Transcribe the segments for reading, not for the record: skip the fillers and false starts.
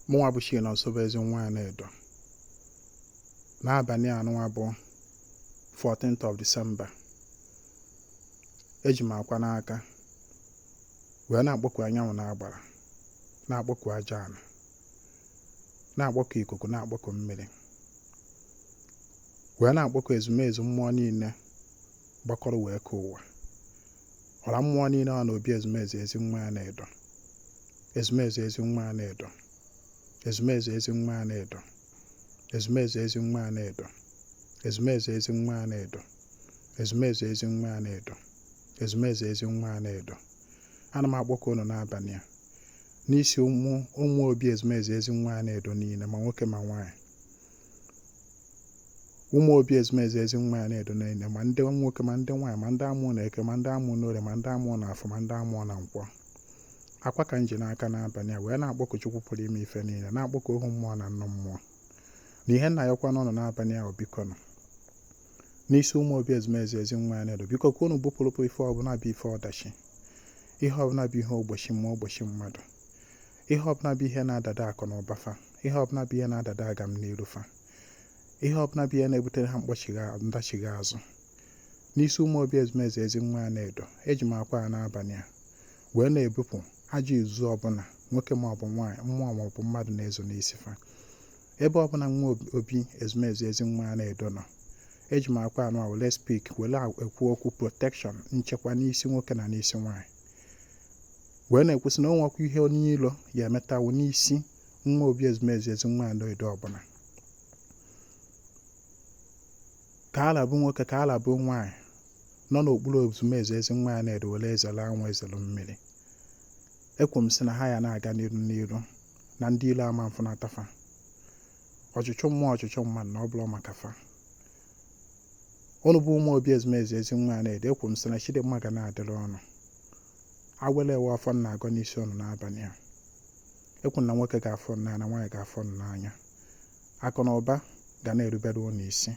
Mụnwa bụ Chinonso bụ Ezinwa Anaedo. N'abalị anụnwa bụ 14th of December, eji m akwa n'aka wee na-akpọku anyanwụ na agbara, na-akpọku aja ala, na-akpọku ikuku, na-akpọku mmiri, wee na-akpọku ezumezu mmụọ niile gbakọrọ wee kee ụwa, ọra mmụọ niile ọ na obi ezumezu Ezinwa Anaedo, ezumezu Ezinwa Anaedo, ezumezu Ezinwa Anaedo, ezumezu Ezinwa Anaedo, ezumezu Ezinwa Anaedo, ezumezu Ezinwa Anaedo, ezumezu Ezinwa Anaedo. Ana m akpọku unu n'abalị a n'isi ụmụ ụmụ obi ezumezu Ezinwa Anaedo niile, ma nwoke ma nwaanyị, ụmụ obi ezumezu Ezinwa Anaedo niile, ma ndị nwoke ma ndị nwaanyị, ma ndị amụ na eke, ma ndị amụ n'orie, ma ndị amụ na afọ, ma ndị amụ na nkwọ. Akwa ka m ji n'aka n'abalị a wee na-akpọku Chukwu pụrụ ime ife niile, na-akpọku ohu mmụọ na nnụ mmụọ na ihe nna ya kwa n'ụlọ n'abalị ahụ. Biko nọ n'isi ụmụ obi ezumezu Ezinwa Anaedo, biko ka unu bupụrụpụ ife ọbụla bụ ife ọdachi, ihe ọbụla bụ ihe ogbochi mmụọ, ogbochi mmadụ, ihe ọbụla bụ ihe na-adada akụ na ụba fa, ihe ọbụla bụ ihe na-adada agam n'iru fa, ihe ọbụla bụ ihe na-ebutere ha mkpọchigha ndachigha azụ. N'isi ụmụ obi ezumezu Ezinwa Anaedo, eji m akwa a n'abalị a wee na-ebupụ ajọ izu ọbụla nwoke maọbụ nwaanyị, mmụọ maọbụ mmadụ na-ezo n'isi fa. Ebe ọbụla nwa obi ezumezu Ezinwa Anaedo nọ, eji m akwa anụ a were speak, were ekwu okwu protection, nchekwa n'isi nwoke na n'isi nwaanyị, wee na-ekwusị na o nwekwa ihe onye ilo ya emetawo n'isi nwa obi ezumezu Ezinwa Anaedo ọbụla, ka ala bụ nwoke, ka ala bụ nwaanyị nọ n'okpuru ezumezu Ezinwa Anaedo were ezere anwụ, ezere mmiri. Ekwu m sị na ha ya na-aga n'iru n'iru, na ndị ilo ama mfụnata fa, ọchụchụ mmụọ, ọchụchụ mmadụ na ọ bụrụ maka fa. Unu bụ ụmụ obi ezumezu Ezinwa Anaedo, ekwu m sị na Chidimma ga na-adịrị ọnụ awele ewe ọfọ na-agọ n'isi ọnụ n'abalị a. Ekwu na nwoke ga-afọ n'anya, na nwaanyị ga-afọ n'anya, akụ na ụba ga na-erubere ụnụ isi,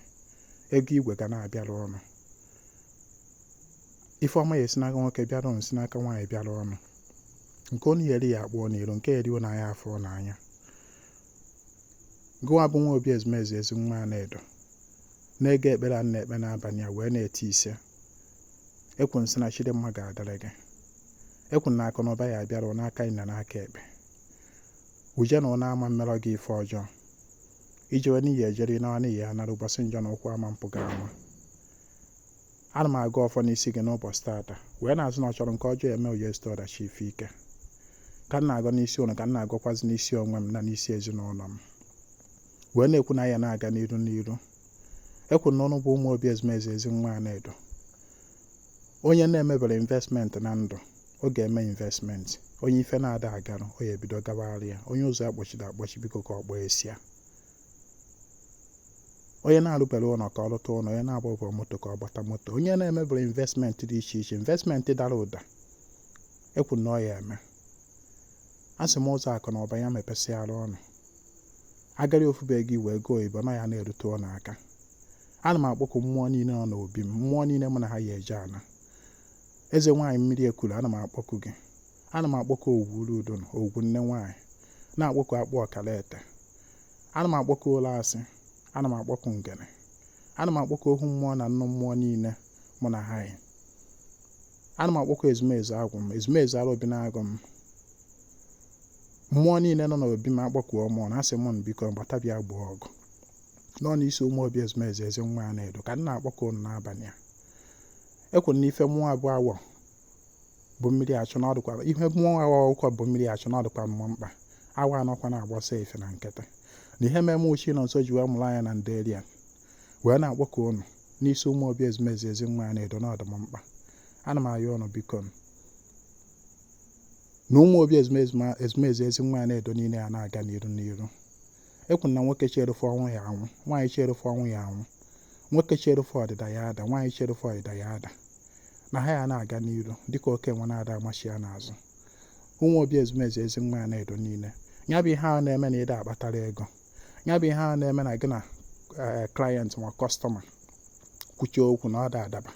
ego igwe ga na-abịara ụnụ, ife ọma ya esi n'aka nwoke bịara ụnụ, si n'aka nwaanyị bịara ụnụ, nke ụnụ ya eri ya akpụọ n'iru, nke eri ụnụ anya afọ n'anya. Gụwa bụ nwa obi ezumezu Ezinwa Anaedo na-ege ekpere a na-ekpe n'abalị a wee na-eti ise, ekwu m sị na Chidimma ga-adịrị gị. Ekwu na akụ na ụba ya abịara n'aka nri na n'aka ekpe, uje na ụna ama mmerọ gị ife ọjọọ, ijewe n'iyi ejere ịnawa n'iyi anara, ụbọchị njọ na ụkwụ ama mpụ gị ama. Ana m agọ ọfọ n'isi gị n'ụbọchị taata wee na-azụ na ọ chọrọ nke ọjọọ eme oye zute ọdachi ife ike, ka m na-agọ n'isi ụnụ, ka m na-agọkwazi n'isi onwe m na n'isi ezinụlọ m, wee na-ekwu na ya na-aga n'iru n'iru. Ekwu na ụnụ bụ ụmụ obi ezumezu Ezinwa Anaedo, onye na-emebere investment na ndụ, ọ ga-eme investment. Onye ife na-ada agarụ, ọ ya ebido gabagharị ya. Onye ụzọ ya kpọchiri akpọchi, biko ka ọ kpọọ esia. Onye na-arụbere ụlọ, ka ọ rụta ụlọ. Onye na-agbabere moto, ka ọ gbata moto. Onye na-emebere investment dị iche iche, investment dara ụda, ekwu na ọ ya eme. A sị m ụzọ akụ na ụba ya mepesịara ọnụ, agara ofube gị wee goo oyibo na ya na-erute ụlọ aka. Ana m akpọku mmụọ niile nọ n'obi m, mmụọ niile mụ na ha ya eje ana, eze nwaanyị mmiri ekuru, ana m akpọku gị. Ana m akpọku ogwu udo na ogwu nne nwaanyị, na-akpọku akpụ ọkara ete, ana m akpọku ụlọ asị, ana m akpọku ngene, ana m akpọku ohu mmụọ na nnụ mmụọ niile mụ na ha yi, ana m akpọku ezumezu agwụ m, ezumezu arụbi na-agụ m, mmụọ niile nọ n'obi m. Akpọkuo mmụọ na asị m biko gbata bịa gboo ọgụ nọ n'isi ụmụ obi ezumezu Ezinwa Anaedo, ka m na-akpọku ụnụ n'abalị a. Ekwu na ife mmụọ abụọ awọ bụ mmiri achụ na ọdụkwa ihe mmụọ awọ ụkọ bụ mmiri achụ na ọdụkwa mmụọ mkpa awa anọkwa na-agbasa efe na nkịtị na ihe mere mụ Chinonso ji wee mụrụ anya na nderi a wee na-akpọku ụnụ n'isi ụmụ obi ezumezu Ezinwa Anaedo na ọdụm mkpa. Ana m ayọ ụnụ biko na ụmụ obi ezumezu Ezinwa Anaedo niile ya na-aga n'iru n'iru. Ekwu na nwoke cherufe ọnwụ ya anwụ, nwaanyị cherufe ọnwụ ya anwụ, nwoke cherufe ọdịda ya ada, nwaanyị cherufe ọdịda ya ada, na ha ya na-aga n'iru dịka oke nwe na-ada amachi ya n'azụ. Ụmụ obi ezumezu Ezinwa Anaedo niile, ya bụ ihe ahụ na-eme na ịda akpatara ego, ya bụ ihe ahụ na-eme na gị na client ma customer kwuchie okwu na ọ da adaba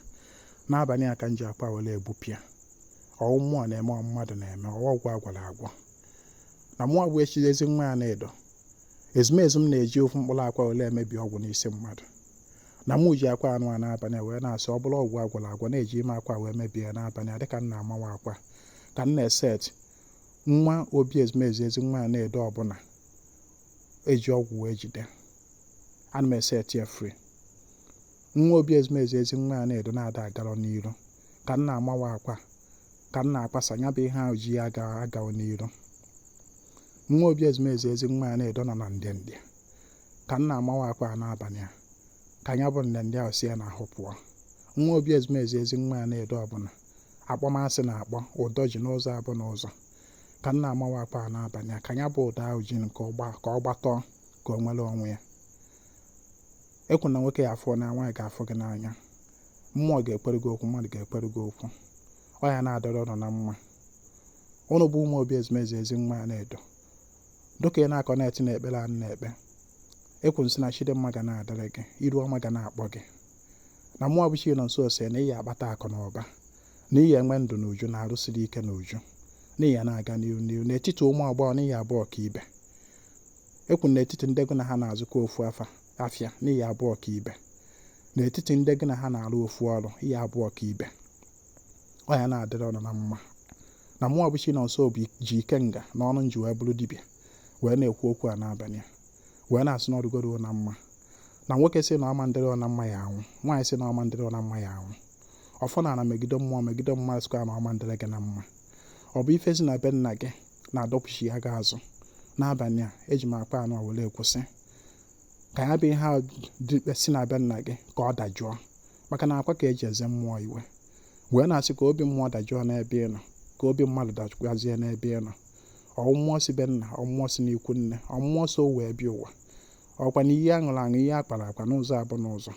n'abalị a, ka m ji akpa were ebupịa ọwụ mmụọ na-eme, ọ mmadụ na-eme, ọwụ ọgwụ agwara agwọ. Na mụnwa bụ echi Ezinwa Anaedo, ezumezu m na-eji ofu mkpụrụ akwa ole emebi ọgwụ n'isi mmadụ. Na mụ ji akwa anụ a n'abalị a wee na-asị, ọ bụrụ ọgwụ agwụrụ agwụ, na-eji ime akwa wee mebie n'abalị a. Dịka m na-amawa akwa, ka m na-eset nwa obi ezumezu Ezinwa Anaedo ọbụla eji ọgwụ wee jide, ana m eset ya free. Nwa obi ezumezu Ezinwa Anaedo na-ada agarọ n'iru, ka m na-amawa akwa, ka m na-akpasa ya bụ ihe ahụ ji ya aga agawa n'iru. Nwa obi ezumezu Ezinwa Anaedo nọ na ndịndị, ka m na-amawa akwa n'abalị a, ka ya bụ ndịndị ahụ si ya n'ahụ pụọ. Nwa obi ezumezu Ezinwa Anaedo ọbụla akpọmasị na-akpọ ụdọ ji n'ụzọ abụ n'ụzọ, ka m na-amawa akwa n'abalị a, ka ya bụ ụdọ ahụ ji nke ka ọ gbatọọ, ka o nwere onwe ya. Ekwu na nwoke ya afọ na nwaanyị ga-afụ gị n'anya, mmụọ ga-ekwere gị okwu, mmadụ ga-ekwere gị okwu, ọ ya na-adọrọ ụnụ na mma. Ụnụ bụ ụmụ obi ezumezu Ezinwa Anaedo, dịka ị na-akọ na-eti na ekpere a na-ekpe, ekwu nsị na Chidimma ga na-adịrị gị, iru ọma ga na-akpọ gị. Na mụnwa bụ Chinonso sị na ị ya akpata akụ na ụba, na ị ya enwe ndụ na uju, na arụ siri ike na uju, na ị ya na-aga n'iru n'iru n'etiti ụmụ agbọghọ, na ị ya abụọ ka ibe. Ekwu n'etiti ndị gị na ha na-azụkọ ofu afa afịa, na ị ya abụọ ka ibe. N'etiti ndị gị na ha na-arụ ofu ọrụ, ị ya abụọ ka ibe. Ọ ya na-adịrị ọnụ na mma. Na mụnwa bụ Chinonso bụ ji ikenga na ọnụ nji wee bụrụ dibịa wee na-ekwu okwu a n'abalị a, wee na-asị na ọdụgoro na mma. Na nwoke sị na ọma ndịrị na mma ya anwụ, nwaanyị sị na ọma ndịrị na mma ya anwụ. Ọfọ na ana megide mmụọ, megide mmadụ, sịkwa na ọma ndịrị gị na mma. Ọ bụ ife si na be nna gị na-adọpụchi ya gị azụ. N'abalị a, eji m akpa anụ a were ekwusị ka ya bụ ihe a si na be nna gị ka ọ dajụọ, maka na akwa ka eji eze mmụọ iwe, wee na-asị ka obi mmụọ dajụọ n'ebe ị nọ, ka obi mmadụ dajụkwazie n'ebe ị nọ. Ọ mmụọ si be nna, ọ mmụọ si n'ikwu nne, ọ mmụọ so wee bịa ụwa, ọkwa na iyi aṅụrụ aṅụ, ihe akpara akpa n'ụzọ abụ n'ụzọ,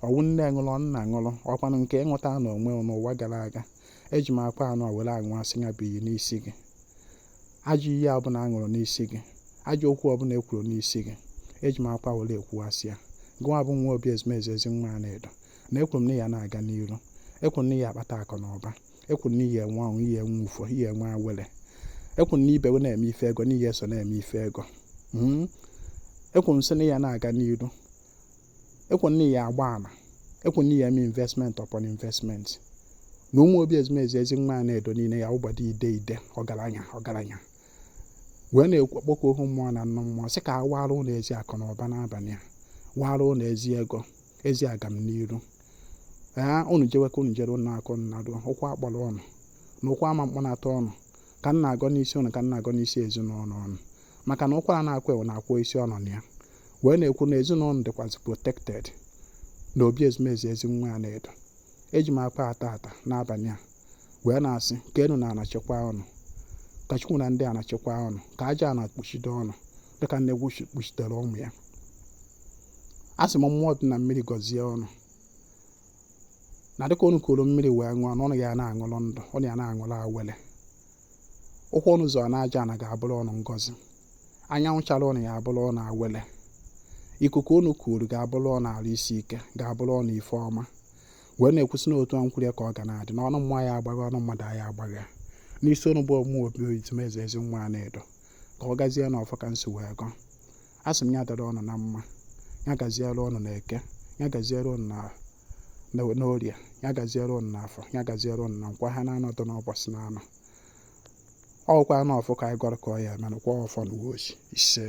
ọwụ nne ṅụrụ, nna ṅụrụ, ọkwanụ nke ịṅụta na onwe n'ụwa gara aga. Eji m akwa anụ a were aṅụ asị ya bụ iyi n'isi gị. Ajọ iyi ọbụla aṅụrụ n'isi gị, ajọ okwu ọbụla ekwuru n'isi gị, eji m akwa were ekwuwasị ya. Gụnwa bụ nwa obi ezumezu Ezinwa Anaedo, na ekwuru m na ya na-aga n'iru, ekwuru na ya akpata akụ na ụba, ekwuru na ihe enwe ọṅụ, ihe enwe ufo, ihe enwe awele, ekwuru na ibe na-eme ife ego, na ihe eso na-eme ife ego. Ekwuru m sị na ya na-aga n'iru, ekwuru na ya agba ama, ekwuru na ya eme investment upon investment. Na ụmụ obi ezumezu Ezinwa Anaedo niile ya ụgbado ide ide ọgaranya ọgaranya, wee na-ekwu akpọkọ ohu mmụọ na nnụ mmụọ, sị ka a wara ụlọ ezi akụ na ụba n'abalị a, wara ụlọ ezi ego, ezi agam n'iru. Ee, unu jewe ka unu jere, unu akụ nnadụ ụkwụ akpọrọ ụnụ na ụkwụ ama mkpọnata ụnụ, ka m na-agọ n'isi ụnụ, ka m na-agọ n'isi ezinụlọ ụnụ, maka na ụkwara na-akwa ewu na-akwụ isi ọnọ na ya, wee na-ekwu na ezinụlọ dịkwazị protected na obi ezumezu Ezinwa Anaedo. Eji m akwa ata ata n'abalị a wee na-asị ka enu na ana chekwaa ụnụ, ka Chukwu na ndị ana chekwaa ụnụ, ka aja ana kpuchide ụnụ dịka nne kpuchitere ụmụ ya. A sị m mmụọ dị na mmiri gọzie ụnụ, na dịka ụnụ kuru mmiri wee ṅụọ, na ụnụ ya na-aṅụrụ ndụ, ụnụ ya na-aṅụrụ awele. Ụkwụ ụnụ zọrọ na aja ana ga-abụrụ ụnụ ngọzi, anyanwụ chara ụnụ ya abụrụ ụnụ awele, ikuku ụnụ kuru ga-abụrụ ụnụ arụ isi ike, ga-abụrụ ụnụ ife ọma. Wee na-ekwusị n'otu a nkwuru ka ọ ga na-adị n'ọnụ mmụọ ya agbagha, ọnụ mmadụ ya agbagha n'isi ụnụ bụ ọmụ obi ezumezu Ezinwa Anaedo, ka ọ gazie n'ọfọ ka nsi wee gọọ. A sị m ya dọrọ ụnụ na mma, ya gaziere ụnụ na eke, ya gaziere ụnụ na n'orie, ya gaziere ụnụ n'afọ, ya gaziere ụnụ na nkwọ ha na-anọdụ n'ụbọchị na-anọ. Ọkwa anụ ọfọ ka anyị gọrọ ka ọ ya emenụ kwa ọfọ na uwe ochi ise.